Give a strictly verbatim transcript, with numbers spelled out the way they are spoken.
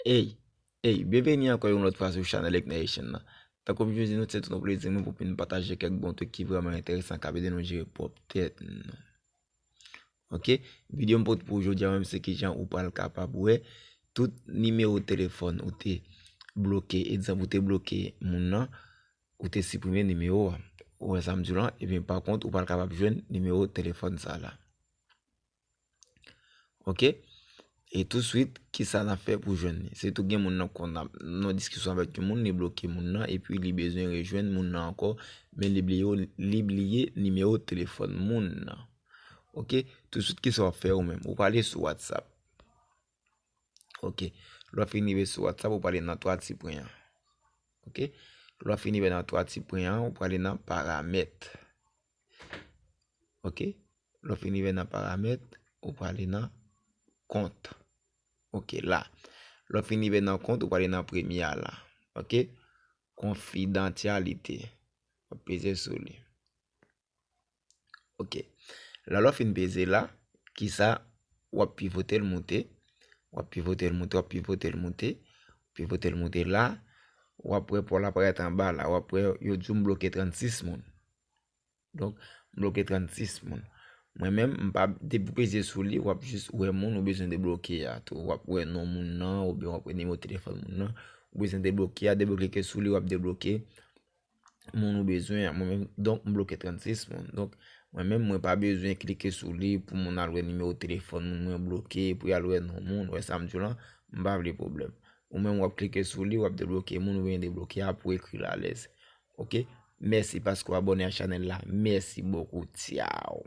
Hey, hey, byenveni ankò yon lòt fwa sou chanèl Eknation nan. Tankou m toujou di nou, se tout yon plezi mwen pou m pataje kèk bon trik ki vrèman enteresan k ap ede nou jere pwòp tèt nou. Ok? Videyo m pote pou ou jodi a menm se kijan ou pral kapab wè tout nimewo telefòn ou te bloke. Egzanp, ou te bloke moun nan, ou te siprime nimewo a. Ou wè sa m di w lan? Ebyen, pa kont, ou pral kapab jwenn nimewo telefòn sa la. Ok? E touswit, kisa n ap fè pou jwenn li? Se tou gen moun nan konn ap nan diskisyon avèk yon moun, li bloke moun nan, epi li bezwen rejwenn moun nan ankò, men li bliye, li bliye nimewo telefòn moun nan. Ok? Touswit, kisa w ap fè ou menm? Ou prale sou WhatsApp. Ok? Lè w fin rive sou WhatsApp, ou prale nan twa ti pwen an. Ok? Lè w fin rive nan twa ti pwen an, ou prale nan paramèt. Ok? Lè w fin rive nan paramèt, ou prale nan kont. Ok, la. Lè w fin rive nan kont, ou prale nan premye a la. Ok? Konfidansyalite. W ap peze sou li. Ok. La, lè w fin peze la, kisa w ap pivote l moute? W ap pivote l moute, w ap pivote l moute, pivote l moute la. W ap wè pa w la parèt anba la. W ap wè yo di w m bloke trannsis moun. Donk, m bloke trannsis moun. Mwen menm, m pa, depi w peze sou li, w ap jis wè moun ou bezwen debloke a tou. W ap wè non moun nan, oubyen w ap wè nimewo telefòn moun nan. Ou bezwen debloke a, depi w klike sou li, w ap debloke moun ou bezwen an. Mwen menm, donk, m bloke trannsis moun. Donk, mwen menm, mwen pa bezwen klike sou li pou moun al wè nimewo telefòn moun mwen bloke, pou y al wè non moun, wè sa m di w lan, m pa vle pwoblèm. Ou menm, w ap klike sou li, w ap debloke moun ou bezwen debloke a pou ekri l alèz. Ok? Mèsi paske w abòne a chanèl la. Mèsi bokou. Tchaw.